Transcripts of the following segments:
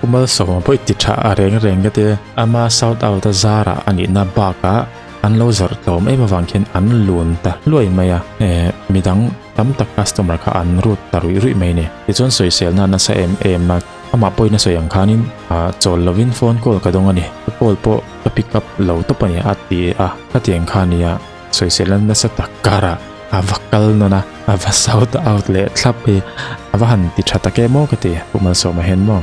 Pu Malsawma pawh i ti tha a reng reng ka ti. Ama shout out a zarah a nihna bakah an lo zawrh tlawm em avang khian an lun ta hluai mai a. Eh midang tam tak customer kha an rut ta ruih ruih mai a ni. Tichuan sawiselna a nasa em em a, amah pawhin a sawi ang khanin ah chawl lovin phone call ka dawng a ni. Ka call pawh ka pick up lo tawp a ni a ti a, khatiang kha nia. Sawisel an nasa tak karah a va kal nawn a, a va shout out leh thlap hi a va han ti tha tak em aw ka ti Pu Malsawma hian maw.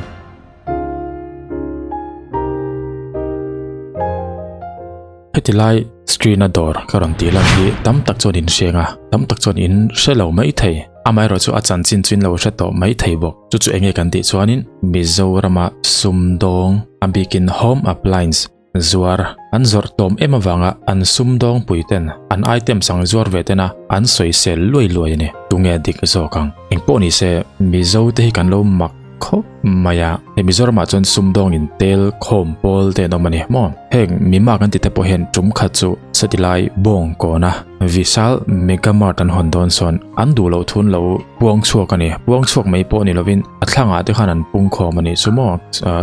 Heti lai screen a dawr ka rawn tih lan hi tam tak chuan in hreng a, tam tak chuan in hre lo mai thei. Amaherawh chu a chanchin chu in lo hre tawh mai thei bawk. Chu chu enge kan tih chuanin Mizorama sumdawng a bikin home appliance Zuar an zawrh tlawm em avanga an sumdawng puiten an items ang zuar ve tena an sawisel luai luai a ni. Tunge dik zawk ang? Engpawh ni se, Mizo te hi kan lo mak khawp mai a. Hei Mizoramah chuan sumdawng in tel khawm pawl te an awm a ni maw? Heng mima kan ti te pawh hian tum khat chu satilai bawng kawna Vishal Mega Mart an hawn dawn sawn an duh loh thun lo puang chhuak a ni. Puang chhuak mai pawh ni lovin a thlangah te khan an pung khawm a ni chu maw?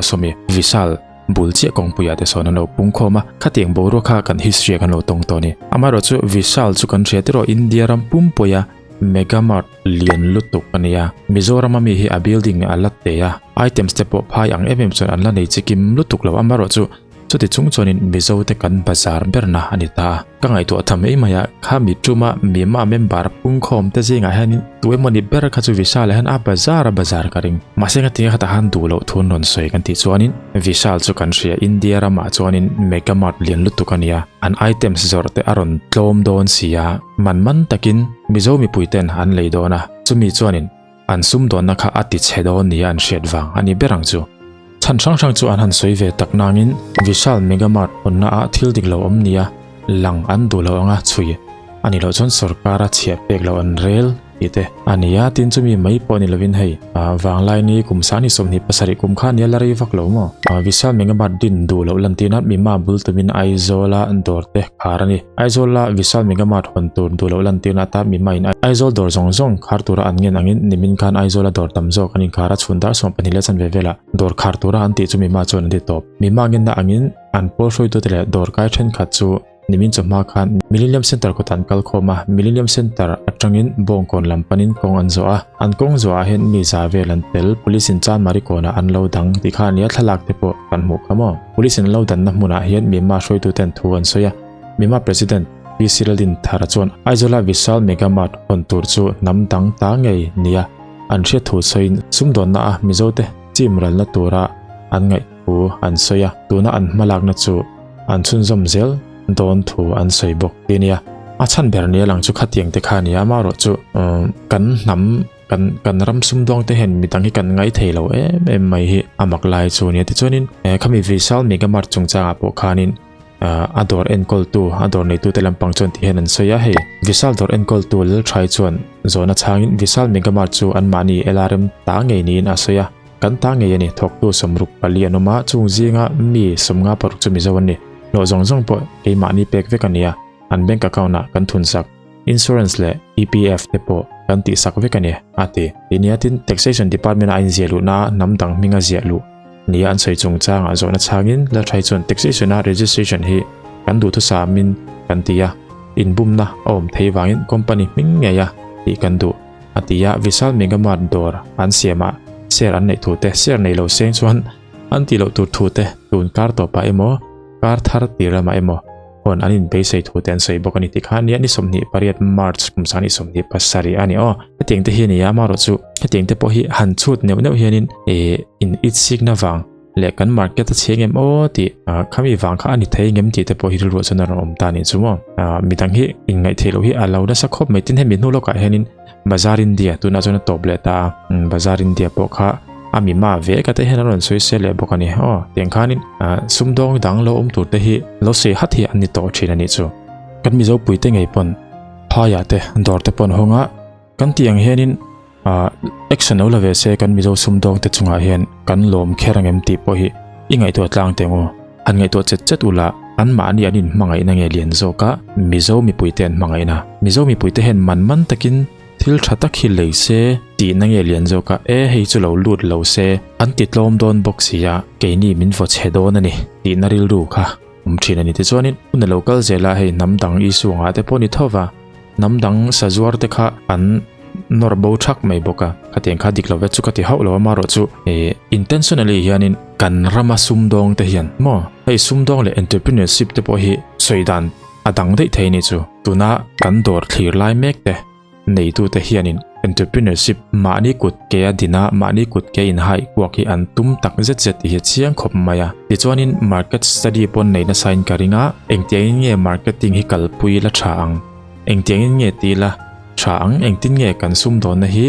Sawmi Vishal. Bul chiah kawngpuiah te sawn an lo pung khawm a, khatiang boruak kha kan history ah kan lo tawng tawh a ni. Amaherawhchu Vishal chu kan hria tiraw India ram pumpuia Mega Mart lian lutuk a nia. Mizoram ami hi a building a la te a, items te pawh phai ang em em chuan an la nei chikim lutuk lo. Amaherawhchu chuti chung chuanin Mizo te kan bazar berna a ni ta a. Ka ngaihtuah tha mai mai a, kha mi tuma mima member pungkhawm te zingah hianin tu emawni ber kha chu Vishal ah hian a bazar a bazar ka ring. Mahse ngatinge khatah khan duh loh thu an rawn sawi kan tih chuanin Vishal chu kan hria India ramah chuanin Mega Mart lian lutuk a nia, an items zawrh te a rawn tlawm dawn si a, man man takin Mizo mipui ten an lei dawn a, chumi chuanin an sumdawnna kha a ti chhe dawn nia an hriat vang a ni ber ang chu. Chhan hrang hrang chu an han sawi ve tak nangin Vishal Mega Mart hawnna ah thil dik lo awm nia lang an duh lo anga chhui a nih loh chuan sorkara chhiah pek loh an rel tih te a ni a, tin chumi mai pawh ni lovin hei vanglai ni kum sani 27 kum kha nia la rei vak lo maw? Vishal Mega Mart din duh loh lantirna mima bul tumin Aizawla dawr te khar a ni. Aizawla Vishal Mega Mart hawn tur duh loh lantirna atan mi hmain Aizawl dawr zawng zawng khar tura an ngen angin nimin khan Aizawla dawr tam zawk an inkhar a chhun dar 12 leh chanve velah dawr khar tura an tih chu mi hma chuan an ti tawp. Mi hma ngenna angin an pawl hruaitute leh dawr kai thenkhat chu nimin chawhma khan Millennium Centre kawtah an kal khawm a, Millennium Centre atangin Bawngkawn lam panin kawng an zawh a, an kawng zawhah hian mi za vel an tel, Police in Chanmari kawnah an lo dang tih kha ania thlalak te pawh kan hmuh kha maw? Police in lo danna hmunah hian mi hma hruaituten thu an sawi a. Mima President Pi Siraldin Thara chuan Aizawla Vishal Mega Mart hawn tur chu hnam dang ta ngei nia an hriat thu sawiin sumdawnna a Mizote chim ralna tura an ngaih thu an sawi a, tuna an hmalakna chu an chhunzawm zel dawn thu an sawi bawk ti nia. A chhan ber nia lang chu khatiang te kha nia amaherawh chu kan hnam Kan kan ram sumdawng te hian midang hi kan ngai thei lo em em mai hi a mak lai chu nia tichuanin eh khami Vishal Mega Mart chungchangah pawh khanin ah a dawr enkawltu a dawr neitu te lampang chuan ti hian an sawi a hei Vishal dawr enkawltu Lalthai chuan zawhna chhangin Vishal Mega Mart chu anmahni LRM ta ngei niin a sawi a kan ta ngei a ni thawktu 64 an awm a chung zinga mi 56 chu Mizo an ni hlawh zawng zawng pawh keimahni pek vek a ni a an bank account ah kan thun sak. Insurance leh EPF te pawh kan tihsak vek a ni, a ti. Tih tin Taxation Department-a a inziah luhna hnam dang hminga ziah luh nia an sawi chungchangah zawhna chhangin Lalthai chuan Taxation-a registration hi kan duhthusamin kan ti a, inbumna a awm thei vangin company hming ngeia tih kan duh, a ti a. Vishal Mega Mart dawr an siamah share an neih thu te, share nei lo seng chuan an tih loh tur thu te tun kar tawpah emaw, kar thar tir lamah emaw, Hawn an inbeisei thu te an sawi bawk a ni tikhan nia ni 28 March kum sang ni 27 a ni aw. Hetiang te hi a ni a, amaherawh chu hetiang te pawh hi han chhut neuh neuh hianin eh in itsikna vang leh kan market a chheng em aw tih khami vang kha a ni thei ngem tih te pawh hi rilruah chuan a rawn awm ta a nih chu maw. Midang hi inngaihtheih loh hi a lo nasa khawp mai tin hemi hnu lawkah hianin Bazaar India tunah chuan a tawp leh ta a, Bazaar India pawh kha a mi ma ve ka te hian an rawn sawi se leh bawk a ni. Aw, tiang khanin sumdawng dang lo awm tur te hi lo sawi hat hi an ni tawh thin a nih chu. Kan Mizo pui te ngei pawn phaiah te dawr te pawn hawng a, kan tih ang hianin action lo la ve se kan Mizo sumdawng te chungah hian kan lawm kher ang em tih pawh hi i ngaihtuah tlang teh maw? An ngaihtuah chet chet ula anmahni an inhmangaihna nge lian zawk a, Mizo mipuite an hmangaihna. Mizo mipuite hian man man takin thil tha tak hi lei se. Tihna nge lian zawk a, e hei chu lo lut lo se, an ti tlawm dawn bawk si a, keini min vaw chhe dawn a ni tihna rilru kha awm thin a ni. Tichuanin hun a lo kal zel a, hei hnam dang issue angah te pawh ni tho va, hnam dang sazuar te kha an nawr bo thak mai bawk a, khatiang kha dik lo ve chu ka ti hauh lo a, amaherawh chu eh intentionally hianin kan rama sumdawng te hian maw hei sumdawng leh entrepreneurship te pawh hi sawi dan a dang daih thei a ni chu, tuna kan dawr thlir lai mek te. Neitute hianin entrepreneurship mahni kut ke a din a, mahni kut ke inhaih kuak hi an tum tak zet zet tih hi a chiang khawp mai a. Tichuanin market study pawn nei nasain ka ring a, engtiangin nge marketing hi kalpui la tha ang, engtiangin nge ti la tha ang, engtin nge kan sumdawnna hi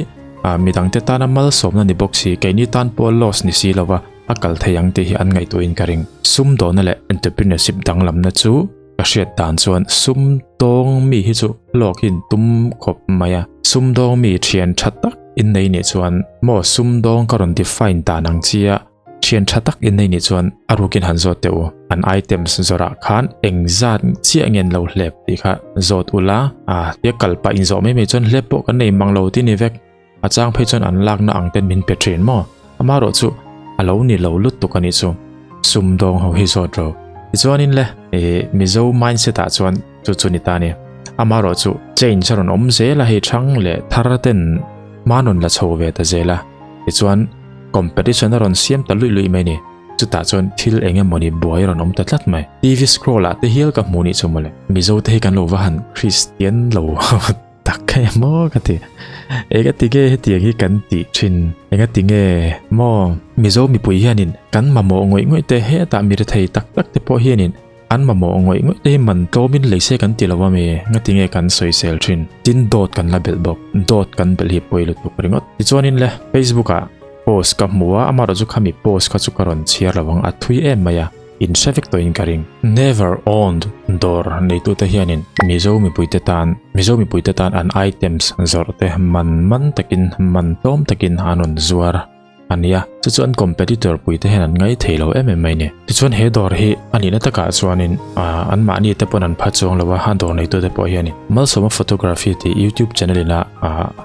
midangte tana malsawmna ni bawk si, keini tan pawh loss ni si lova a kal thei ang tih hi an ngaihtuahin ka ring. Sumdawnna leh entrepreneurship danglamna chu. Ka hriat dan chuan sumdawng mi hi chu hlawk hi in tum khawp mai a, sumdawng mi thian tha tak in nei nih chuan maw sumdawng ka rawn define dan ang chi a, thian tha tak in nei nih chuan a rukin han zawt teh u, an items zawrah khan engzat chiah nge an lo hlep tih kha zawt ula, a tia kal pah inzawh mai mai chuan hlep pawh kan nei mang lo tih ni vek. A chang phei chuan an lakna ang ten min pe thin maw? Amaherawh chu a lo ni lo lutuk a nih chu. Sumdawng ho hi zawt ro. Tichuanin le, ih Mizo mindset ah chuan chu chu ni ta a ni. Amaherawh chu change a rawn awm zel a hei thang leh thar ten hma rawn la chho ve ta zel a. Tichuan competition a rawn siam ta luih luih mai a ni. Chutah chuan thil eng emawni buai a rawn awm ta tlat mai. TV scroll ah te hial ka hmuh nih chu mawle. Mizo te hi kan lo va han Christian lo. Tak e maw ka ti. Eng a ti nge hetiang hi kan tih thin? Eng a ti nge maw? Mizo mipui hianin kan mamawh ngawih ngawih te hetah mi rethei tak tak te pawh hianin an mamawh ngawih ngawih te hi man tlawmin lei se kan ti lo a mi? Nga ti nge kan sawisel thin? Tin dawt kan la belh bawk. Dawt kan belh hi pawi lutuk ringawt. Tichuanin le Facebook ah post ka hmu a, amaherawhchu khami post kha chu ka rawn chhiar lo ang, a thui em mai a. In hre vek tawhin ka ring. Never owned dawr neitute hianin Mizo mipuite tan Mizo mipuite tan an items zawrh te man man takin man tlawm takin an rawn zuar a nia. Chu chu an competitor puite hian an ngai thei lo em em mai ni. Tichuan he dawr hi a nihna takah chuanin anmahni te pawn an pha chuang lo a, a dawr neitute pawh hianin Malsawma Photography tih YouTube channel ina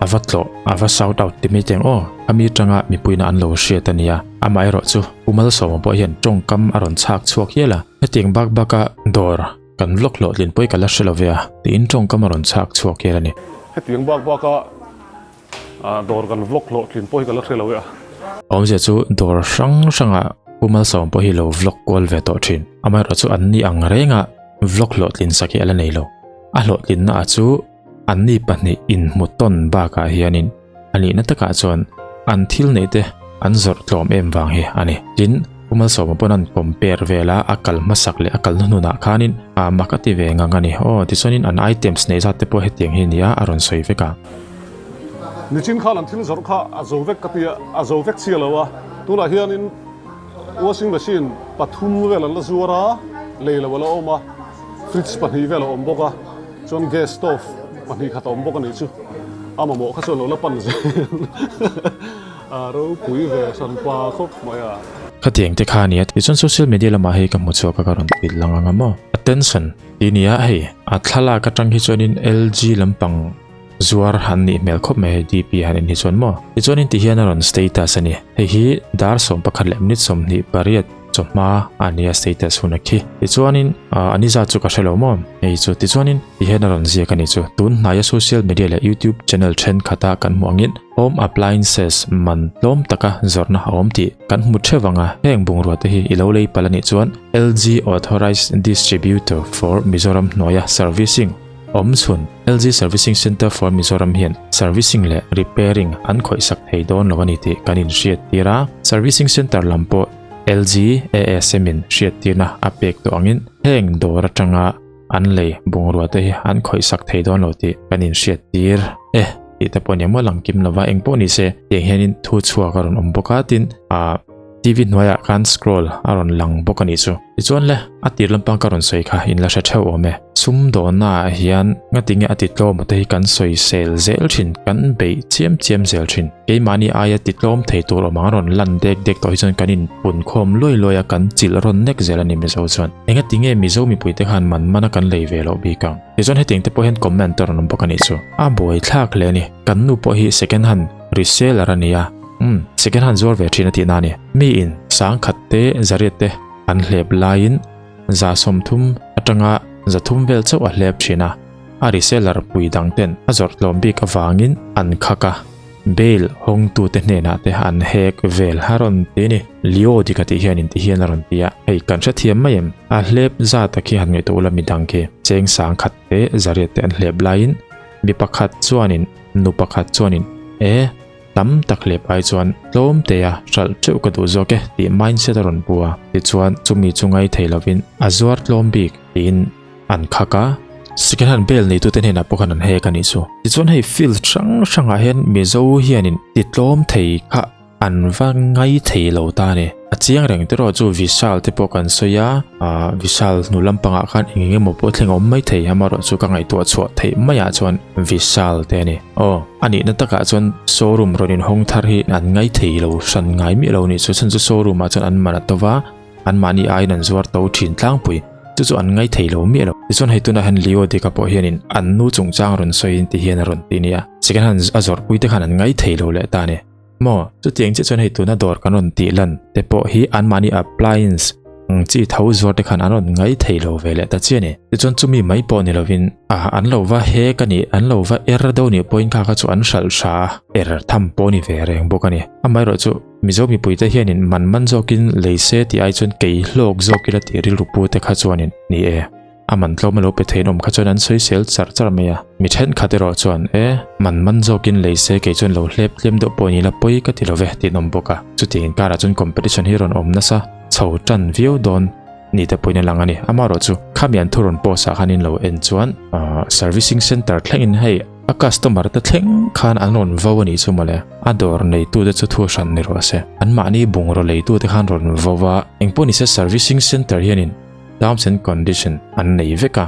a va tlawh a va shout out ti mai teng aw ami atanga mipuiin an lo hriat a nia. Amaherawh chu Pu Malsawma pawh hian tawngkam a rawn chhak chhuak hial a, hetiang bak baka dawr kan vlog hlawhtlin pawh hi ka la hre lo ve a, tiin tawngkam a rawn chhak chhuak hial a ni. Hetiang bak baka dawr kan vlog hlawhtlin pawh hi ka la hre lo ve a. Awmzia chu dawr hrang hrangah Pu Malsawma pawh hi lo vlog kual ve tawh thin. Amaherawh chu an ni ang renga vlog hlawhtlin sak hi a la nei lo. A hlawhtlinna ah chu Anni pahnih inhmu tawn bakah hianin a nihna takah chuan an thil neih te an zawrh tlawm em vang hi a ni. Tin, Pu Malsawma pawn an compare vel a, a kal hmasak leh a kal hnuhnunah khanin a mak a ti ve ngang a ni. Aw, tichuanin an items neih zat te pawh hetiang hi a ni a, a rawn sawi vek a. Nichin khan an thil zawrh kha a zo vek ka ti a, a zo vek chiah lo a, tunah hianin washing machine pathum vel an la zuar a, lei lo a la awm a, fridge pahnih vel a awm bawk a. Chuan gas stove pahnih khat a awm bawk a nih chu. A mamawh kha chuan lo la pan zel a ropui ve hran pa khawp mai a. Khatiang te kha a nia tichuan social media lamah hei ka hmu chhuak a ka rawn tit lang ang a maw. Attention tih nia hei a thlalak atang hi chuanin LG lampang zuar an nih hmel khawp mai hei DP han en hi chuan maw. Tichuanin ti hian a rawn status a ni. Hei hi dar 11 leh minute 28 chawhma a nia status hun a khi. Tichuanin a ni zat chu ka hre lo maw? Hei chu tichuanin ti hian a rawn ziak a ni chu. Tun hnaia social media leh YouTube channel thenkhat a kan hmuh angin home appliances man tlawm taka zawrhna a awm tih kan hmu theuh ang a. Heng bungrua te hi i lo lei palh a nih chuan LG Authorized Distributor for Mizoram hnuaia servicing awm chhun LG Servicing Centre for Mizoram hian servicing leh repairing an khawihsak thei dawn lo a ni tih kan inhriattir a. Servicing Centre lam pawh LG ASM in hriattirna a pek tawh angin heng dawr atanga an lei bungrua te hi an khawihsak thei dawn lo tih kan inhriattir e tih te pawh a ni maw lang kim lova engpawh ni se tiang hianin thu chhuak a rawn awm bawk a tin ah. TV hnuaiah khan scroll a rawn lang bawk a nih chu. Tichuan le, a tir lampang ka rawn sawi kha in la hre theuh awm e. Sumdawnnaah hian ngatinge a titlawm te hi kan sawi sel zel thin, kan beih chiam chiam zel thin. Keimahni aia titlawm thei tur awm ang a rawn lan dek dek tawh hi chuan kan inpunkhawm luai luai a, kan chilh rawn nek zel a ni Mizo chuan. Engatinge Mizo mipuite khan man mana kan lei ve loh bik ang? Tichuan hetiang te pawh hian comment a rawn awm bawk a nih chu. A buaithlak hle a ni. Kan nu pawh hi second hand reseller a ni a. Umm, second hand zuar ve thin a tihna a ni. Miin sangkhat te zariat te an hlep laiin 30 atanga 300 vel chauh a hlep thin a. A reseller pui dang ten a zawrh tlawm bik avangin an khak a. Bail hawngtute hnenah te an hek vel a rawn ti a ni. Leo dik a tih hian inti hian a rawn ti a, hei kan hrethiam mai em? A hlep zat a khi han ngaihtuah ula midang khi cheng sangkhat te zariat te an hlep laiin mi pakhat chuanin nu pakhat chuanin e tam tak hlep ai chuan tlawm te a hralh teuh ka duh zawk e tih mindset a rawn pu a, tichuan chumi chu ngai thei lovin a zuar tlawm bik tiin An khak a, second hand bel neitute hnenah pawh khan an hek a nih chu. Tichuan hei field hrang hrangah hian Mizo hianin titlawm thei kha an va ngai thei lo ta a ni. A chiang reng te erawh chu Vishal te pawh kan sawi a, ah Vishal hnu lampangah khan eng eng emaw pawh thleng a awm mai thei, amaherawh chu ka ngaihtuah chhuah theih maiah chuan Vishal te a ni. Aw, a nihna takah chuan showroom rawn inhawng thar hi an ngai thei lo hran ngai miah lo a nih chu, chhan chu showroom ah chuan an man a to va, Anmahni aiin an zuar to thin tlangpui. Chu chu an ngai thei lo miah lo. Tichuan hei tunah hian Leo Dika pawh hianin an nu chungchang rawn sawiin ti hian a rawn ti nia. Second hand a zawrhpui te khan an ngai thei lo leh ta a ni. Maw? Chutiang chiah chuan hei tuna dawr kan rawn tih lan te pawh hi anmahni appliance ang chi tho zuar te khan an rawn ngai thei lo ve leh ta chiah a ni. Tichuan chumi mai pawh ni lovin a an lo va hek a nih, an lo va er deuh nih pawhin kha kha chu an hralh hra a, er tham pawh a ni ve reng bawk a ni. Amaherawhchu chu. Mizo mipuite hianin man man zawkin lei se tih ai chuan kei hlawk zawk ila tih rilru pu te kha chuanin ni e, a man tlawm a lo pe theiin awm kha chuan an sawisel char char mai a. Mi thenkhat erawh chuan e, man man zawkin lei se kei chuan lo hlep tlem deuh pawh ni ila pawi ka ti lo ve tih an awm bawk a. Chutiang inkarah chuan competition hi rawn awm nasa chho tan viau dawn ni te pawhin a lang a ni. Amaherawh chu khami an thu rawn post ah khan in lo en chuan servicing centre thlengin hei A customer te thleng khan an rawn vo a nih chu mawle. A dawr neitute chu thu hran ni rawh se. Anmahni bungraw leitute khan rawn vo a, engpawh nise servicing centre hianin terms and condition an nei vek a,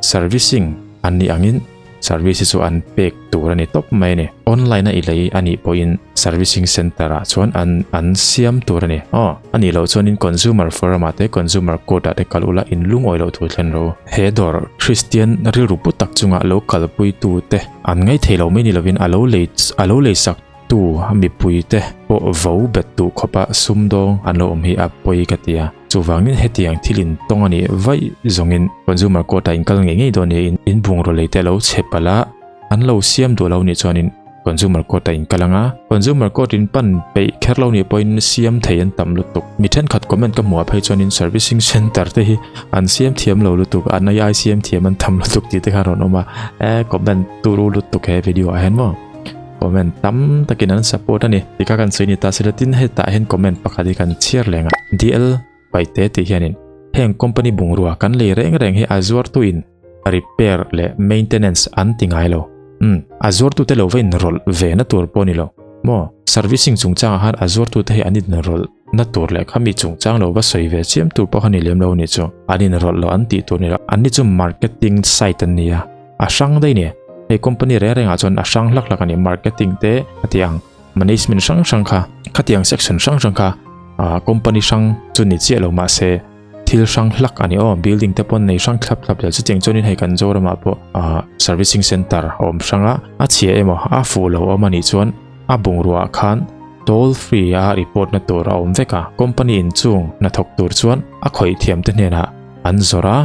servicing an nih angin service hi chu an pek tur a ni tawp mai a ni. Online a i lei a nih pawhin servicing centre ah chuan an an siam tur a ni. Aw, a nih loh chuanin consumer forum ah te consumer court ah te kal ula in lungawi loh thu thlen rawh u. He dawr Kristian rilru pu tak chunga lo kalpuitu te an ngaithei lo mai ni lovin a lo lei a lo leisak tu mipui te pawh vo bet duh khawpa sumdawng an lo awm hi a pawi ka ti a. Chuvangin hetiang thil in tawng a nih vaih zawngin consumer court ah in kal ngei ngei dawn nia in in bungraw lei te a lo chhe palh a, an lo siam duh lo nih chuanin Consumer court a inkal ang a, Consumer court in pan peih kher lo nih pawhin siam thei an tam lutuk. Mi thenkhat comment ka hmuh ah phei chuanin servicing center te hi an siam thiam lo lutuk, an ai ai siam thiam an tam lutuk tih te khan rawn awm a, e comment turu lutuk he video ah hian maw comment tam takin an support a ni. Tikha kan sawi ni ta sela tin hetah hian comment pakhat hi kan chhiar leng a, DL Paite tih hianin heng company bungrua kan lei reng reng hi a zuartuin repair leh maintenance an ti ngai lo. Umm, a zuartute lo va inrawlh ve na tur pawh a ni lo. Maw, servicing chungchangah khan a zuartute hi an inrawlh na tur leh khami chungchang lo va sawi ve chiam tur pawh kha ni lem lo a nih chu. An inrawlh lo an tih tur ni lo. Anni chu marketing site an ni a, a hrang daih ni. Hei company reng rengah chuan a hrang hlak hlak a ni, marketing te a ti ang, management hrang hrang kha, khatiang section hrang hrang kha company hrang chu ni chiah lo mahse, Thil hrang hlak a ni aw, building te pawh an nei hrang thlap thlap zel chutiang chuanin hei kan Zoramah pawh ah servicing center a awm hrang a, a chhia emaw a fuh lo awm a nih chuan a bungrua ah khan toll free a report na tur a awm vek a, company in chung hnathawk tur chuan a khawih thiam te hnenah an zawrh a.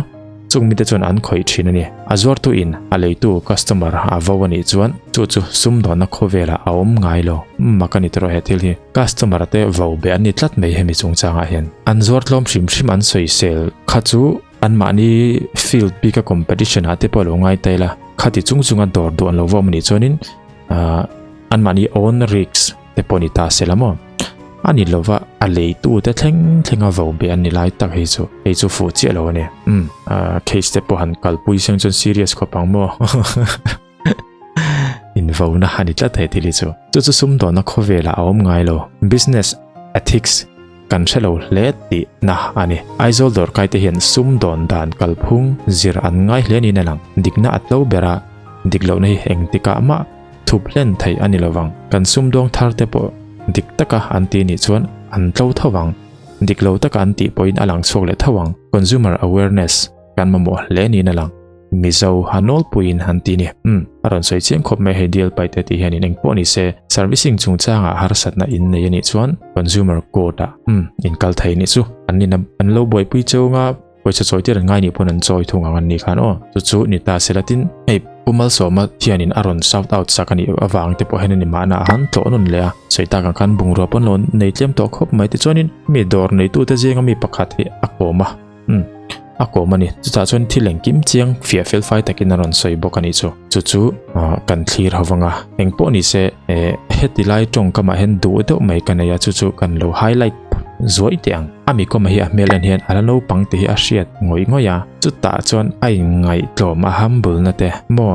Chung mite chuan an khawih thin a ni. A zuartu in a leitu customer a vo a nih chuan chu chu sumdawnna khawvelah a awm ngai lo. Mak a ni tawh he thil hi. Customer te vo be an ni tlat mai hemi chungchangah hian. An zuar tlawm hrim hrim an sawisel kha chu anmahni field bika competition ah te pawh lo ngai ta ila. Khati chung chunga dawr duh an lo vawm a nih chuanin anmahni own risk te pawh ni ta se la maw? A ni lova a leitu te thleng thleng a vo be an ni lai tak hei chu hei chu fuh chiah lo a ni. Umm case te pawh han kalpui seng chuan serious khawp ang maw? Invo na a ni tlat thei thil hi chu. Chu chu sumdawnna khawvelah a awm ngai lo. Business ethics. kan hre lo hle tihna a ni. Aizawl dawrkai te hian sumdawn dan kalphung zir an ngai hle niin a lang. Dikna a tlo ber a, dik lohna hi engtikah mah thup hlen theih a ni lovang. Kan sumdawng thar te pawh dik taka an ti nih chuan an tlo tho ang. Dik lo taka an tih pawhin a lang chhuak leh tho ang. Consumer awareness kan mamawh hle niin a lang. Mizo ha nawlpuiin han ti ni. Umm, a rawn sawi chiang khawp mai hei deal paite tih hianin eng pawh ni se, servicing chungchangah harsatna in nei a nih chuan consumer court ah umm in kal thei nih chu. An nin an lo buaipui cheu nga pawisa chawi tir an ngai nih pawn an chawi thung ang an nih khan aw. Chu chu ni ta se latin hei Pu Malsawma hianin a rawn shout out sak a nih avang te pawh hian a ni mahna a han tlawh nawn leh a. Sawi tak ang khan bungrua pawn lo nei tlem tawh khawp mai tichuanin mi dawr neitute zinga mi pakhat hi a kawm a. Umm, a kawm a ni. Chutah chuan thil engkim chiang fiah fel fai takin a rawn sawi bawk a nih chu. Chu chu kan thlir ho vang a. Eng pawh ni se, heti lai tawngkamah hian duh deuh mai ka nei a, chu chu kan lo highlight zuai teh ang. A mi kawmah hi a hmel en hian a la naupang te hi a hriat ngawih ngawih a. Chutah chuan a inngaihtlawm a humble-na te maw,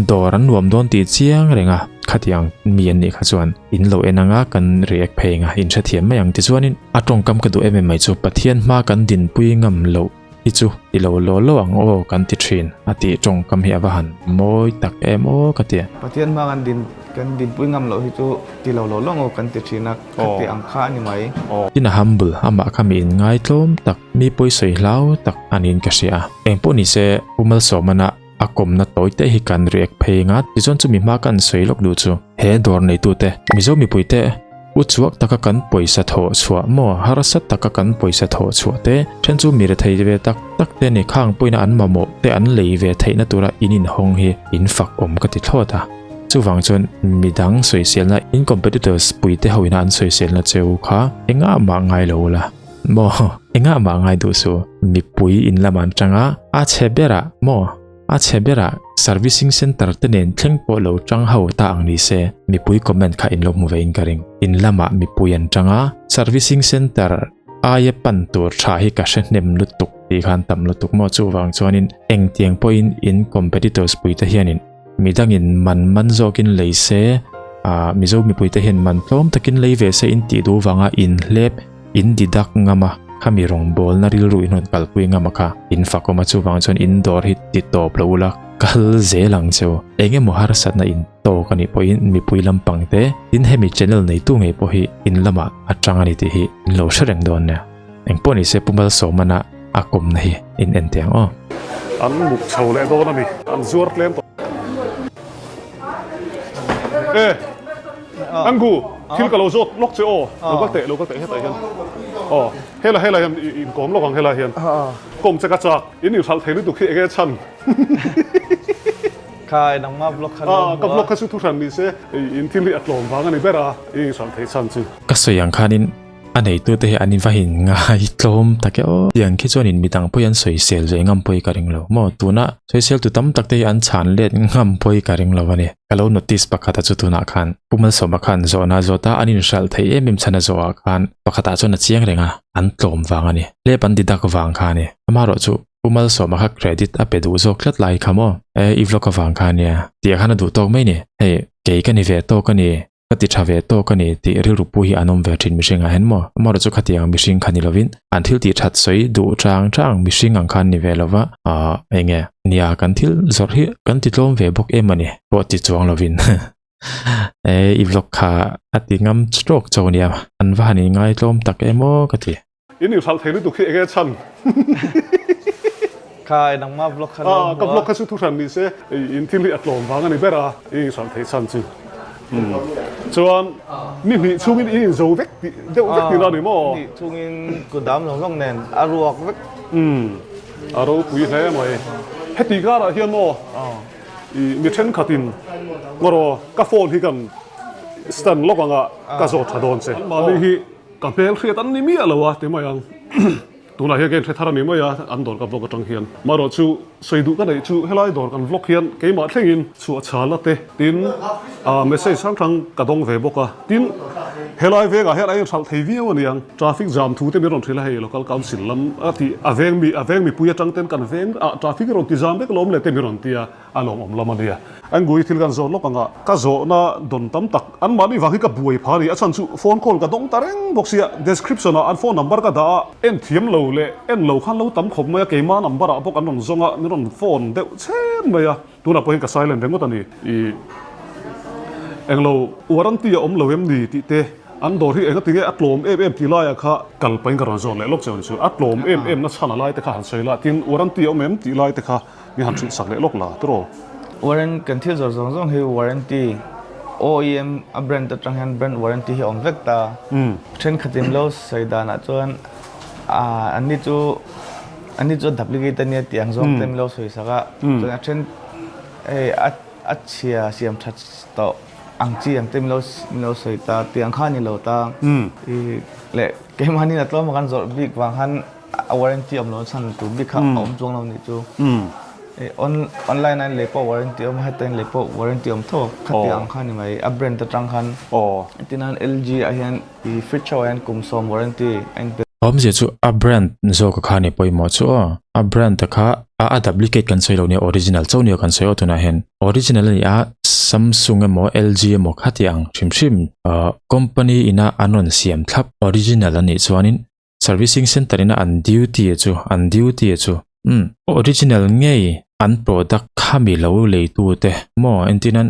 Dawr an nuam dawn tih chiang reng a, khatiang mi an nih kha chuan in lo en anga kan react phei anga in hrethiam mai ang tichuanin a tawngkam ka duh em em mai chu Pathian hma kan dinpui ngam loh hi chu ti lo law law ang aw kan ti thin a tih tawngkam hi a va han mawi tak em aw ka ti. Pathian hma kan din kan dinpui ngam loh hi chu ti lo law law ang aw kan ti thin a, khati ang kha a ni mai. Tin a humble, amah kha mi inngaitlawm tak, mi pawisawi hlau tak a niin ka hria a. Engpawh nise Pu Malsawmana A kawmna tawi te hi kan react phei anga tichuan chumi hma kan sawi lawk duh chu. He dawr neitute, Mizo mipuite uchuak taka kan pawisa thawh chhuah maw harsa taka kan pawisa thawh chhuah te then chu mi rethei ve tak tak te ni khang pawina an mamawh te an lei ve theihna tura in inhawng hi in fak awm ka ti thlawt a. Chuvang chuan midang sawiselna in competitors puite hoina an sawiselna cheu kha engah mah ngai lo ula. Maw? Engah mah ngai duh su? Mipui in lam an tang a, a chhe berah maw? A chhe berah servicing center te nen thleng pawh lo tang ho ta ang ni se, mipui comment kha in lo hmu ve in ka ring. In lamah mipui an tang a, servicing center aia pan tur tha hi ka hre hnem lutuk tih khan tam lutuk maw? Chuvang chuanin engtiang pawhin in competitors pui te hianin Midangin man man zawkin lei se, ah Mizo mipuite hian man tlawm takin lei ve se in tih duh vanga in hlep, in didak ngam a, khami rawngbawlna rilru in rawn kalpui ngam a kha, in fakawm a chuvang chuan in dawr hi ti tawp lo ula, kal zel ang che u. Eng emaw harsatna in tawk a nih pawhin mipui lampang te, tin hemi channel neitu ngei pawh hi in lamah a tang a ni tih hi in lo hre reng dawn nia. Engpawh ni se Pu Malsawmana a kawmna hi in en teh ang aw. An muk chho leh dawn a ni. An zuar tlem tawh. E Angu, thil ka lo zawt lawk che aw. Lo kal teh, lo kal teh hetah hian. Aw, helai helai hian in kawm lawk ang helai hian. Kawm che ka chak, in inhralh thei lutuk hi enge chhan. Khai, nangma vlog kha lo hmu a. Ka vlog kha chu thuhran ni se, in thil hi a tlawm vang a ni ber a, i inhralh theih chhan chu. Ka sawi ang khanin A neitute hi an invahin ngai tlawm tak e aw. Tiang khi chuanin midang pawhin an sawisel ve ngam pawhin ka ring lo maw? Tuna sawiseltu tam tak te hi an chhan let ngam pawhin ka ring lo a ni. Ka lo notice pakhat a chu tunah khan Pu Malsawma khan zawhna zawt a, an inhralh theih em em chhan a zawhah khan pakhatah chuan a chiang reng a, an tlawm vang a ni. Hlep an didak vang kha a ni. Amaherawhchu Pu Malsawma kha credit a pe duh zawk tlat lai kha maw? E, i vlog avang kha ania. Tih khan a duh tawk mai ni. Hei, kei ka ni ve tawk a ni. Ka ti tha ve tawk a ni tih rilru pu hi an awm ve thin mihring ah hian maw? Amaherawh chu khatiang mihring kha ni lovin an thil tih that sawi duh chang chang mihring ang khan ni ve lova aah eng nge nia kan thil zawrh hi kan ti tlawm ve bawk em a ni pawh ti chuang lovin e i vlog kha a ti ngam tawk chauh ania an va han inngai tlawm tak em aw ka ti. In inhralh thei lutuk hi enge chhan? Khai, nangma vlog kha lo hmu a. Ka vlog kha chu thuhran ni se, in thil hi a tlawm vang a ni ber a, i inhralh theih chhan chu. Chuan ni hnih chhungin i inzo vek tih deuh vek tihna a ni maw? Ni hnih chhungin kut dam zawng zawng nen a ruak vek. A ropui hle mai. Heti karah hian maw i mi thenkhatin ngaw ka phone hi kan stand lawk anga ka zawt tha dawn che. Mahni hi Ka hmel hriat an ni miah lo a ti mai ang. Tunah hian ka inhre thar a ni mai a, an dawr ka vlog atang hian. Marawh chu sawi duh ka neih chu helai dawr kan vlog hian keimah thlengin chhuah chhala te tin message hrang hrang ka dawng ve bawk a. Tin, Helai vengah hian a inhralh thei viau a niang. Traffic jam thu te min rawn hrilh a hei local council lam a tih a veng mi a veng mipui atang ten kan veng ah traffic i rawn ti zam vek lawm le te min rawn ti a, a lawmawm lam a nia. Angui thil kan zawh lawk anga ka zawhna dawn tam tak an mahni vang hi ka buai pha a ni. A chhan chu phone call ka dawng ta reng bawk sia description ah an phone number ka dah a, en thiam lo leh en lo khan lo tam khawp mai a keimah number ah bawk an rawn zawng a min rawn phone deuh chhem mai a. Tunah pawhin ka silent ringawt a ni. I englo warranty a awm lo em ni tih te, an dawr hi enga tinge a tlawm em em tih laiah kha kal pahin ka rawn zawn leh lawk che a ni chu. A tlawm em em na chhan a lai te kha han sawi la, tin warranty a awm em tih lai te kha min han hrilh sak leh lawk la tiraw. Warrant kan thil zawr zawng zawng hi warranty OEM a brand atang hian brand warranty hi a awm vek ta. Thenkhatin lo sawi danah chuan anni chu Ani chu duplicate ania tih ang zawng te min lo sawi sak a, chuan a then hei a a chhia siam that tawh ang chi ang te min lo min lo sawi ta tih ang kha a ni lo ta. I leh keimahni a tlawm a kan zawrh bik vang khan a warranty awm lo chhan tur bik kha a awm chuang lo nih chu. I on online a in lei pawh warranty a awm a, heta in lei pawh warranty a awm tho a, khati ang kha a ni mai a brand atang khan. Entirnan LG ah hian i fridge ho ah hian kum sawm warranty a in pe. Awmzia chu a brand zawk kha ni pawimawh chu aw. A brand te kha a a duplicate kan sawi lo nia original chauh nia kan sawi aw tunah hian. Original a ni a Samsung emaw LG emaw kha tih ang hrim hrim ah company ina an rawn siam thlap original a nih chuanin servicing center ina an duty a chu an duty a chu umm original ngei an product khami lo leitu te maw entirnan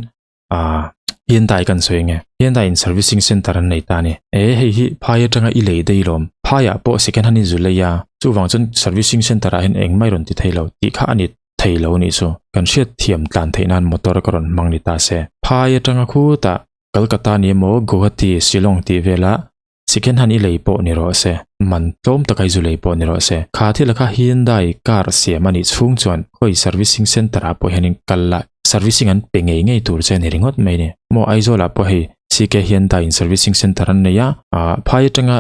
Ah, Hyundai kan sawi nge. Hyundai in servicing center an nei ta a ni. E, hei hi phai atanga i lei daih lawm. Phaiah pawh second hand in zu lei a, chuvang chuan servicing center ah hian engmah i rawn ti thei lo tih kha a ni thei lo anih chu. Kan hriat thiam tlan theih nan motor ka rawn hmang ni ta se. Phai atanga khutah Kolkata ni emaw Guwahati, Shillong tih velah Second hand i lei pawh ni rawh se, man tlawm taka i zu lei pawh ni rawh se, kha thil kha Hyundai car siam a nih chhung chuan khawi servicing center ah pawh hianin kal la, servicing an pe ngei ngei tur che a ni ringawt mai ni. Maw Aizawl ah pawh hei CK Hyundai in servicing center an nei a, ah phai atanga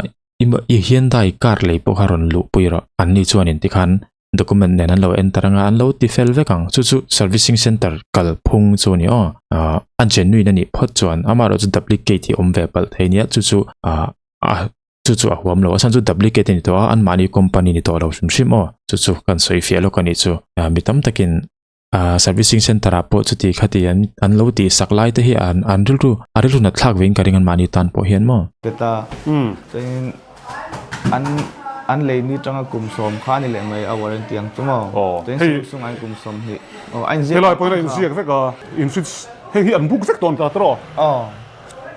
i Hyundai car lei pawh kha rawn luh pui rawh, an ni chuanin tikhan document nen an lo enter anga an lo ti fel vek ang chu chu servicing center kalphung chu a ni aw ah a genuine a nih phawt chuan amaherawh chu duplicate hi awm ve palh thei nia chu chu ah a chu chu a huam lo a chhan chu duplicate a ni tawh a anmahni company ni tawh lo hrim hrim aw chu chu kan sawi fiah lawk a nih chu ah mi tam takin ah servicing center ah pawh chuti khati an an lo tih sak lai te hi an an rilru a rilru nat thlak vein ka ring anmahni tan pawh hian maw. Teta chuanin an an lei ni tanga kum sawm kha a ni leh mai a warranty ang chu maw chuanin Samsung ah hian kum 20 aw a inziak Helai pawhin a inziak vek a in fridge hei hi an book vek tawh an ta tawh aw.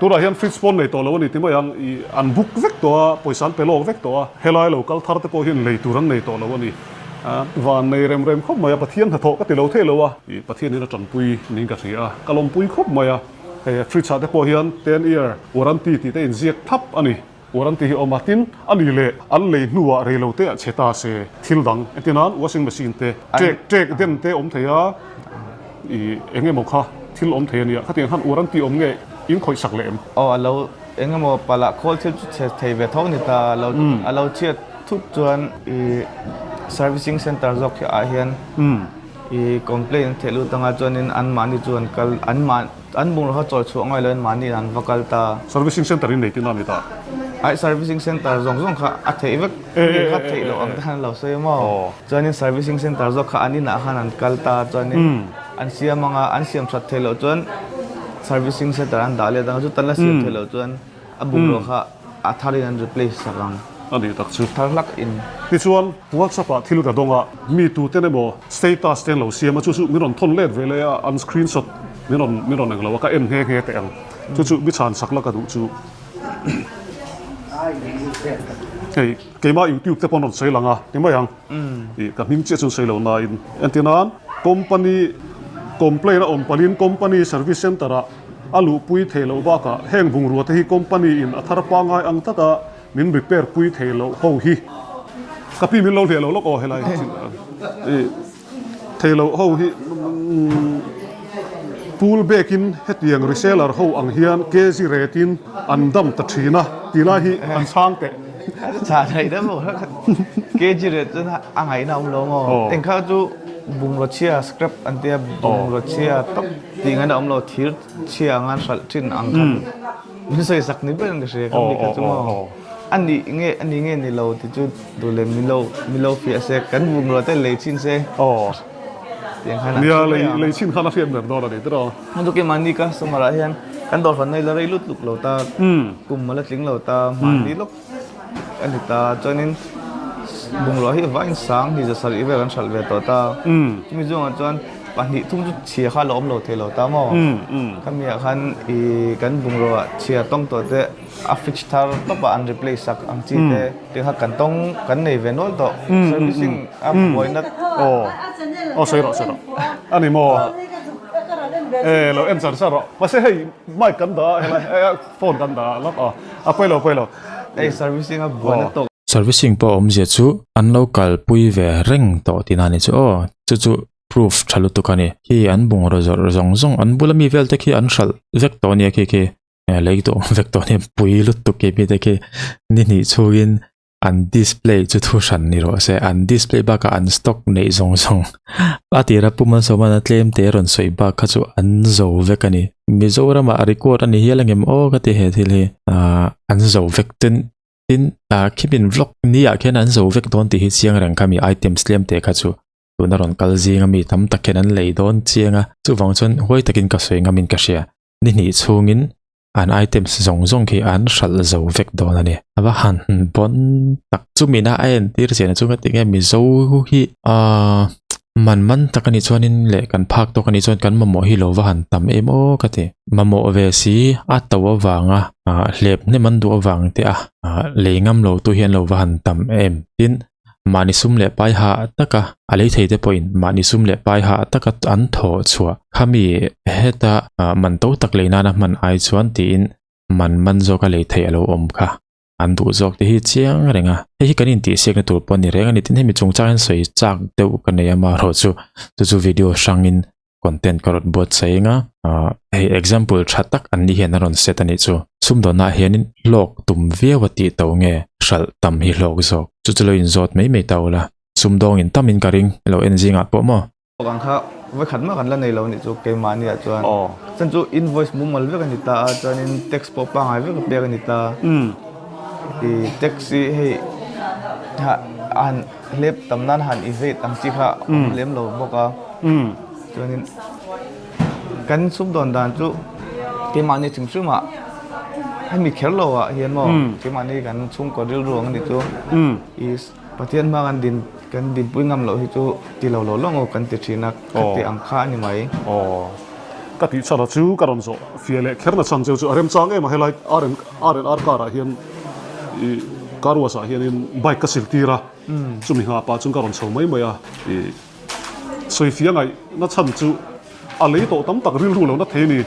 Tunah hian fridge pawn nei tawh lo a ni ti mai ang, ih an book vek tawh a, pawisa an pe lawk vek tawh a, helai lo kal thar te pawh hian lei tur an nei tawh lo a ni. Van nei rem rem khawp mai a, Pathian hnathawh ka ti lo thei lo a, ih Pathian in a tanpui niin ka hria a, ka lawmpui khawp mai a, hei fridge ah te pawh hian ten year warranty tih te inziak thap a ni, warranty hi a awm a, tin a ni leh an lei hnuah rei lo te ah chhe ta se thil dang entir nan washing machine te ṭek ṭek den te awm thei a, ih eng emaw kha thil awm thei a nia khatiang khan warranty awm nge in khawih sak leh em? Aw a lo eng emaw palah khawl thil chu chhe thei ve tho ni ta a lo a lo chhiat thut chuan ih servicing center zawk hi ah hian ih complaint an theh lut anga chuanin anmahni chu an kal anmah An bungraw kha chawi chhuah ngai loin mahni an va kal ta. Servicing center in nei tihna a ni ta. Aih servicing center zawng zawng kha a theih vek mi kha theih loh ang te khan an lo sawi maw. Chuanin servicing center zawk kha an inah khan an kal ta chuanin an siam anga an siam that theih loh chuan servicing center an dah let anga chutan la siam theih loh chuan A bungraw kha a thar in an replace sak ang. A nih tak chu. Thar hlak in. Tichuan, WhatsApp ah thil ka dawng a, mi tuten emaw status te an lo siam a, chu chu min rawn thawn let ve leh a, an screenshot min rawn min rawn englo a, ka en nghe nghe teh ang. Chu chu mi chhan sak la ka duh chu. Hei, keimah YouTube te pawh an rawn sawi lang a, ti mai ang. Ih, ka hming chiah chu an sawi lo nain. Entirnan, company complaint a awm palhin company service center ah, A luhpui thei loh bakah heng bungrua te hi company in a thar pangai ang taka min repair pui thei loh ho hi ka pi min lo hliah lo lawk aw helai i thei loh ho hi pool bag in hetiang reseller ho ang hian kg rate in an dam ta thin a tih lai hi an chhang teh. Chhah theih deuh maw kg rate chuan a ngaihna a awm lo maw engkha chu bungraw chhia scrap an tia bungraw chhia tawp. Tih ngaihna awm lo thir chhia anga hralh thin ang khan. Min sawi sak ni ber in ka hria kha mi kha chu maw. A nih nge a ni nge ni lo tih chu duh leh mi lo mi lo fiah se kan bungrua te lei chin se. Aw. Tiang khan a Nia lei lei chin khan a hriat ber dawn a ni tiraw. Hmun chu keimahni customer ah hian kan dawr hranna hi la rei lut luk lo ta kum a la tling lo ta mahni lawk a ni ta chuanin bungrua hi vaiin sang hi zasarih vel an hralh ve tawh ta chumi chungah chuan pahnih thum chu chhia kha a la awm lo thei lo ta maw khami ah khan ih kan bungrua chhia tawng tawh te a fridge thar tawp ah an replace sak ang chi te tih kha kan tawng kan nei ve nual tawh servicing a buaina aw aw sawi rawh sawi rawh a ni maw e lo en char char rawh mahse hei mic kan dah a helai phone kan dah a lawk a a pawi lo pawi lo hei servicing a buaina tawk Servicing pawh awmzia chu an lo kalpui ve reng tawh tihna a ni chu aw chu chu proof tha lutuk a ni khi an bungraw zawrh zawng zawng an bula mi vel te khi an hralh vek tawh a nia khi khi lei tawh awm vek tawh a nia pui lutuk khi mite khi ni hnih chhungin an display chu thu hran ni rawh se an display bakah an stock neih zawng zawng a tira Pu Malsawmana tlem te rawn sawi bak kha chu an zo vek a ni Mizoramah record a ni hial ang em aw ka ti he thil hi ahh an zo vek ten tin ah khimin vlog ni ah khian an zo vek dawn tih hi chiang reng kha mi items tlem te kha chu tuna rawn kal zing a mi tam tak hian an lei dawn chiang a chuvang chuan huai takin ka sawi ngam in ka hria ni hnih chhungin an items zawng zawng khi an hralh zo vek dawn a ni. A va han bawn tak chumina a entir chian chu ka ti nge Mizo hi ahh man man tak a nih chuanin leh kan phak tawk a nih chuan kan mamawh hi lo va han tam em aw ka ti. Mamawh ve si a to avanga ah hlep hnem an duh avang te a ah lei ngam lo tu hi an lo va han tam em tin Mahni sum leh pai hah taka a lei thei te pawhin mahni sum leh pai hah taka an thawh chhuah khami heta man to tak lei nana hman ai chuan tiin man man zawka lei theih a lo awm kha an duh zawk te hi chiang reng a. Hei hi kan intihsiakna tur pawh a ni reng a ni. Tin hemi chungchang hian sawi chak deuh ka nei a marawh chu chu chu video hrangin content ka rawn buatsaih eng a, ah hei example tha tak an ni hian a rawn set a nih chu. Sumdawnah hianin hlawk tum viau a tih to nge hralh tam hi hlawk zawk. Chu chu lo inzawt mai mai ta ula. Sumdawngin tamin ka ring lo en zingah pawh maw. Ang kha vawikhat mah kan la nei lo nih chu keimahni ah chuan. Chuan chu invoice mumal vek a ni ta a chuanin tax pawh pangngai vek a pek a ni ta. I tax hi hei a han hlep tam nan han i veit ang chi kha a awm lem lo bawk a. Chuanin kan sumdawn dan chu keimahni hrim hrim ah hemi kher lo ah hian maw keimahni kan chhungkaw rilru ang ni chu i Pathian hma kan din kan dinpui ngam loh hi chu ti lo lo lo ngawt kan ti thin a khati ang kha a ni mai. Aw ka tih chhan a chu ka rawn zawh fiah leh kher na chhan cheu chu a remchang em a helai R and R and R car ah hian i car wash ah hianin bike ka sil tir a chumi nghah pah chuan ka rawn chho mai mai a i Sawifiah ngaih na chhan chu a lei tawh tam tak rilru lo na thei a ni.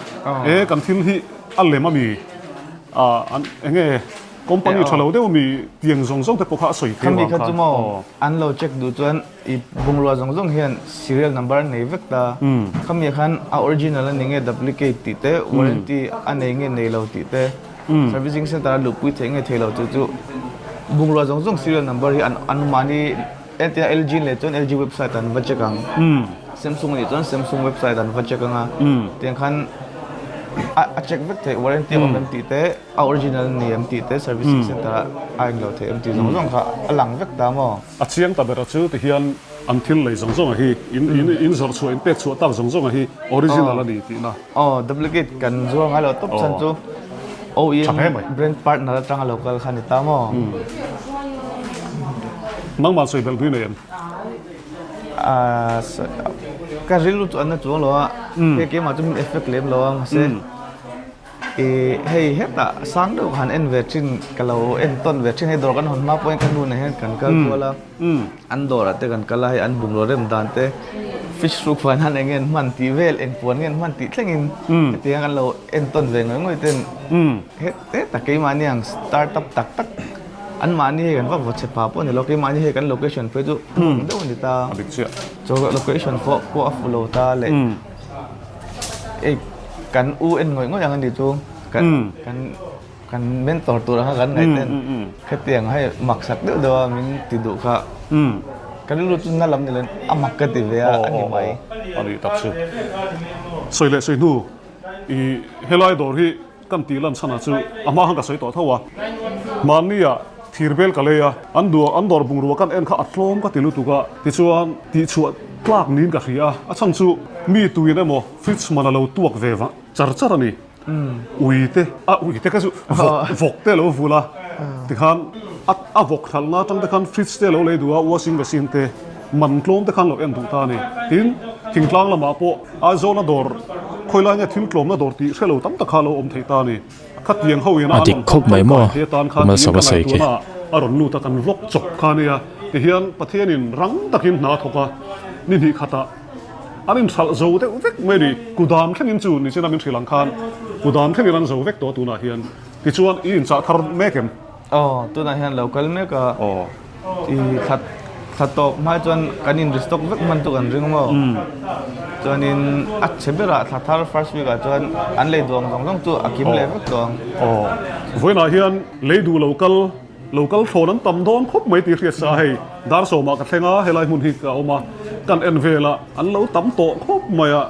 E kan thil hi a lem a mi a an eng nge company tha lo deuh a mi tiang zawng zawng te pawh kha a sawi thei vang khan. Khami kha chu maw an lo check duh chuan i bungrua zawng zawng hian serial number an nei vek ta. Khami ah khan a original a ni nge duplicate tih te warranty a nei nge nei lo tih te servicing center a luhpui theih nge thei lo tih chu bungrua zawng zawng serial number hi an mahni Entia LG leh chuan LG website an va check ang. Samsung anih chuan Samsung website an va check ang a. Tiang khan a a check vek theih warranty a awm em tih te, a original a ni em tih te, servicing center ah a englo theih em tih zawng zawng kha a lang vek ta maw? A chiang ta ber a chu tihian an thil lei zawng zawng a hi in in in zawrh chhuah in pek chhuah tak zawng zawng a hi original a ni tihna. Aw duplicate kan zuar ngai lo tawp chhan chu OEM brand partner atanga lo kal kha ni ta maw? Nangmah sawi belh pui nei em? Ka rilru chu an na chuang lo a, hei keimah chu min effect lem lo a mahse i hei hetah sang deuh han en ve thin ka lo en tawn ve thin hei dawr kan hawn hma pawhin ka nu nen hian kan kal kual a. An dawrah te kan kal a, hei an bungraw rem dan te fish hruk huan han eng nge an hman tih vel, eng puan nge an hman tih thlengin hetiang an lo entawn ve ngawih ngawih ten heta keimahni ang start up tak tak anmahni hei kan va vaw chhe pha pawh a ni lo, keimahni hei kan location phei chu hmun deuh a ni ta. Chaw location pawh pawh a fu lo ta leh hei kan u en ngawih ngawih ang a ni chu kan kan. Kan mentor tur anga kan ngaih ten khatiang hei mak sak deuh deuh a min ti duh kha ka rilru chu na lam ni lo a mak ka ti ve a a ni mai. A ni tak chu. Sawi leh sawi hnu i helai dawr hi kan tih lan chhanah chu a hma khan ka sawi tawh tho a. Mahnia thir bel ka lei a, an duh an dawr bungrua kan en kha a tlawm ka ti lutuk a, tichuan tihchhuah tlak niin ka hria a, a chhan chu mi tuin emaw fridge man a lo tuak ve vang char char a ni. Ui te a ui te kha chu vawk vawk te a lo vul a, tikhan a a vawk hralhna atang te khan fridge te a lo lei duh a, washing machine te man tlawm te khan lo en duh ta a ni. Tin, thingtlang lamah pawh Aizawna dawr khawi lai nge thil tlawmna dawr tih hre lo tam tak kha a lo awm thei ta a ni. Khatiang ho ina A an dik rawn khawp mai maw? tangkai thei atan khan Pu tiin Malsawma ka sawi khi. ngaihtuahna ah a rawn lut a, kan vlog chawp kha a nia. Tihian Pathianin rang takin hna a thawk a, ni hnih khatah an inhralh zo deuh vek mai a ni. Kudam thlengin chu nichina min hrilh ang khan kudam thlengin an zo vek tawh a tunah hian. Tichuan i inchah thar mek em? Aw, tunah hian lo kal mek a. Aw. I thla thla tawp hma chuan kan in restock vek hman chu kan ring maw. Chuanin a chhe berah thla thar first week ah chuan an lei duang zawng zawng chu a kim leh vek tawh ang. Aw. Vawiinah hian lei duh lo kal lo kal thlawn an tam dawn khawp mai tih hriat sa a hei dar sawmah ka thleng a helai hmun hi ka awm a kan en vel a an lo tam tawh khawp mai a.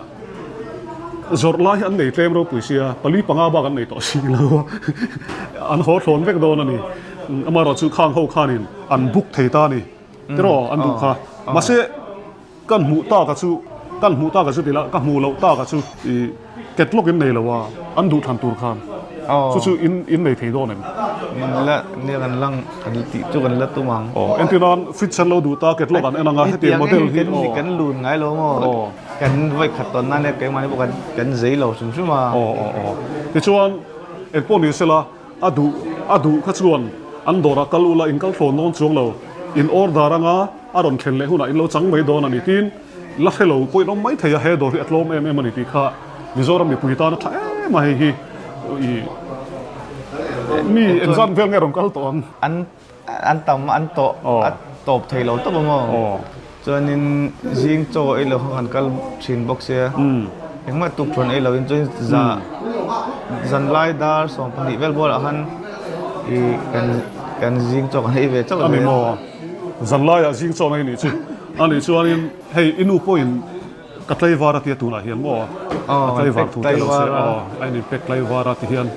Zawrh lai hi an nei tlem ropui sia, pali panga bak an nei tawh si lo a, an haw thlawn vek dawn a ni. Amaherawh chu khang ho khanin an book thei ta a ni tiraw an duh kha. Mahse kan hmuh taka chu, kan hmuh taka chu tila ka hmuh loh taka chu ih catalog in nei lo a, an duh thlan tur khan chu chu in in nei thei dawn em? Min la nia kan lang kan tih chu kan la tum ang. Aw entir nan fridge an lo duh ta catalog an en ang a hetiang model hi aw. Kan lun ngai lo maw? Kan vawi khat tawn nan leh keimahni pawh kan kan zei lo hrim hrim a. Aw aw aw. Tichuan engpawh ni sela a duh a duh kha chuan an dawrah kal ula in kal thlawn dawn chuang lo. In order anga a rawn thlen leh hunah in lo chang mai dawn a ni tiin la hre lo pawhin awm mai thei a, he dawr hi a tlawm em em a ni tih kha Mizoram mipui tan a tha em a hei hi ih mi engzat vel nge rawn kal tawh ang. An An tam an tawh a tawp thei lo tawp ang aw. Chuanin zing chaw ei lo kha kan kal thin bawk sia. Engmah tuk thawn ei loin chuan za zanlai dar 12 vel bualah khan i kan kan zing chaw kan ei ve chauh A ni maw? Zanlaiah zing chaw an ei nih chu. A nih chuanin hei i nu pawhin Ka tlaivar a tia tunah hian maw? A tlaivar thu te lo se aw, a in inpek tlaivar a ti hian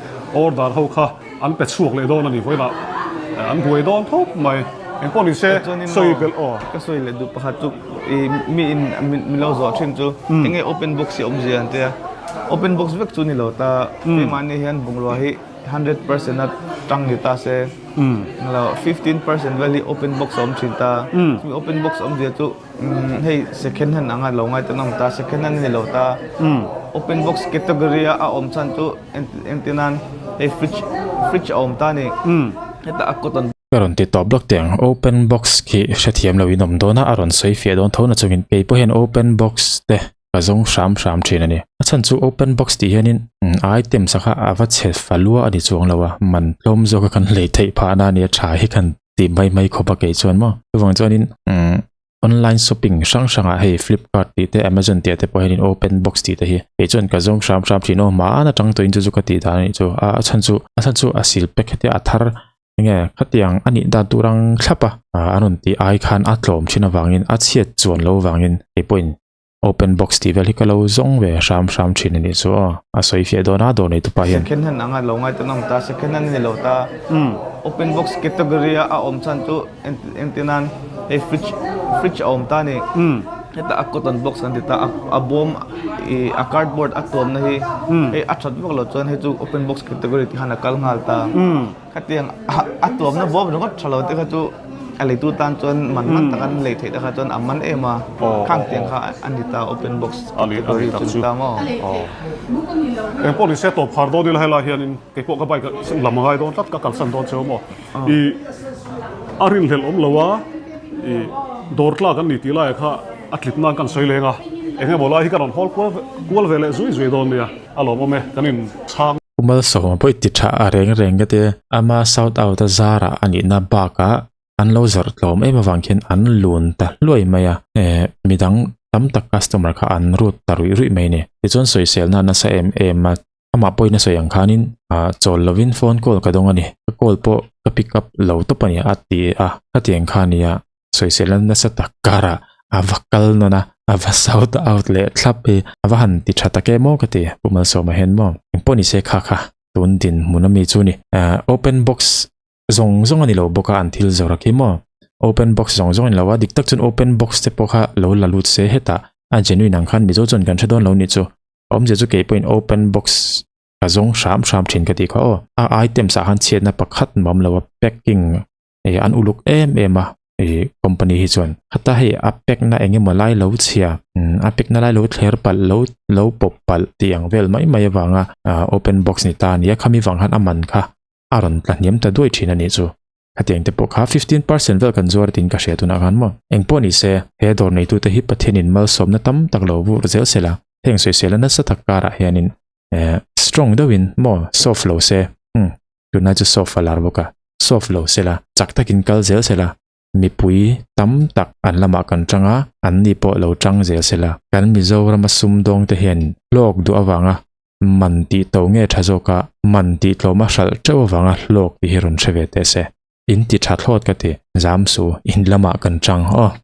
order ho kha an pe chhuak leh dawn a ni vawilah an buai dawn khawp mai. Engpawh ni se sawi belh aw. Ka sawi leh duh pakhat chu i mi in min lo zawh thin chu enge open box hi awmzia an tia. Open box vek chu ni lo ta keimahni hian bungrua hi 100% a tang ni ta se englo 15% vel hi open box a awm thin ta. Chumi open box awmzia chu Hei second hand anga lo ngai ten a awm ta, second hand a ni lo ta. Open box category a a awm chhan chu entir nan hei fridge fridge a awm ta a ni. Hetah a cotton Ka rawn ti tawp lawk teh ang, open box khi hrethiam lo in awm dawn a, a rawn sawi fiah dawn tho na chungin kei pawh hian open box te ka zawng hram hram thin a ni. A chhan chu open box tih hianin items a kha a va chhe falua a ni chuang lo a, man tlawm zawka kan lei theih phahna a nia tha hi kan tih mai mai khawp a kei chuan maw chuvang chuanin umm online shopping hrang hrangah hei flipkart tih te amazon tih ah te pawh hianin open box tih te hi kei chuan ka zawng hram hram thin aw hmaan atang tawhin chu chu ka tih dan a nih chu a a chhan chu a chhan chu a sil pack hetia a thar enge khatiang a nih dan tur ang thlap a an rawn tih ai khan a tlawm thin avangin a chhiat chuan lo vangin kei pawhin Open box tih vel hi ka lo zawng ve hram hram thin a nih chu aw. A sawi fiah dawn a dawr nei tupa hian. Second hand anga lo ngai ten a awm ta, second hand a ni lo ta. Open box category a a awm chhan chu entir nan hei fridge fridge a awm ta a ni. Hetah a cotton box kan ti ta a a bawm ih a cardboard a tuamna hi hei a that vak loh chuan hei chu open box category tih khan a kal nghal ta. Khatiang a tuamna bawm ringawt tha lo te kha chu a leitu tan chuan man man tak an lei theih te kha chuan a man em a, khang tiang kha a ni ta open box category chu ni ta maw? Engpawh ni se tawp khar dawn ila helai hianin keipawh ka bike lam a ngai dawn tlat ka kalsan dawn cheu maw? I a rinhlelh awm lo a i dawr tlak an ni tih laiah kha a tlip nan kan sawi leng a, eng emaw lai hi ka rawn hawl kual kual ve leh zui zui dawn nia a lawmawm e kan in chhang. Pu Malsawma pawh i ti tha a reng reng ka ti a, ama shout out a zarah a nihna bakah an lo zawrh tlawm em avang khian an lun ta hluai mai a, eh midang tam tak customer kha an rut ta ruih ruih mai a ni. Tichuan sawiselna a nasa em em a, amah pawhin a sawi ang khanin ah chawl lovin phone call ka dawng a ni, ka call pawh ka pick up lo tawp a ni a ti a, khatiang kha nia sawisel a nasa tak karah a va kal nawn a, a va shout out leh thlap hi a va han ti tha tak em aw ka ti Pu Malsawma hian maw engpawh ni se kha kha. Tun dinhmun ami chu ni. Open box zawng zawng a ni lo bawk a an thil zawrh a khi maw. Open box zawng zawng a ni lo a, dik tak chuan open box te pawh kha lo la lut se hetah a genuine ang khan Mizo chuan kan hre dawn lo nih chu. Awmzia chu kei pawhin open box ka zawng hram hram thin ka tih kha aw. A items ah khan chhiatna pakhat mawm lo a packing eh an uluk em em a eh company hi chuan khata hei a pack na eng emaw lai lo chhia umm a pack na lai lo thler palh lo lo pawp palh tih ang vel mai mai avanga ah open box ni ta a nia khami vang khan a man kha a rawn tla hniam ta duai thin a nih chu khatiang te pawh kha 15% vel kan zuar tiin ka hria tunah khan maw engpawh ni se he dawr neitute hi Pathianin malsawmna tam tak lo vur zel sela heng sawisela nasa tak karah hianin eh strong deuhin maw soft lo se umm tunlai chu soft a lar bawk a soft lo sela chak takin kal zel sela mipui tam tak an lamah kan tang a an ni pawh lo tang zel sela kan Mizorama sumdawng te hian hlawk duh avanga man tih to nge tha zawk a man tih tlawm a hralh teuh avanga hlawk tih hi rawn hre ve teh se in ti tha thlawt ka ti zam su in lamah kan tang aw.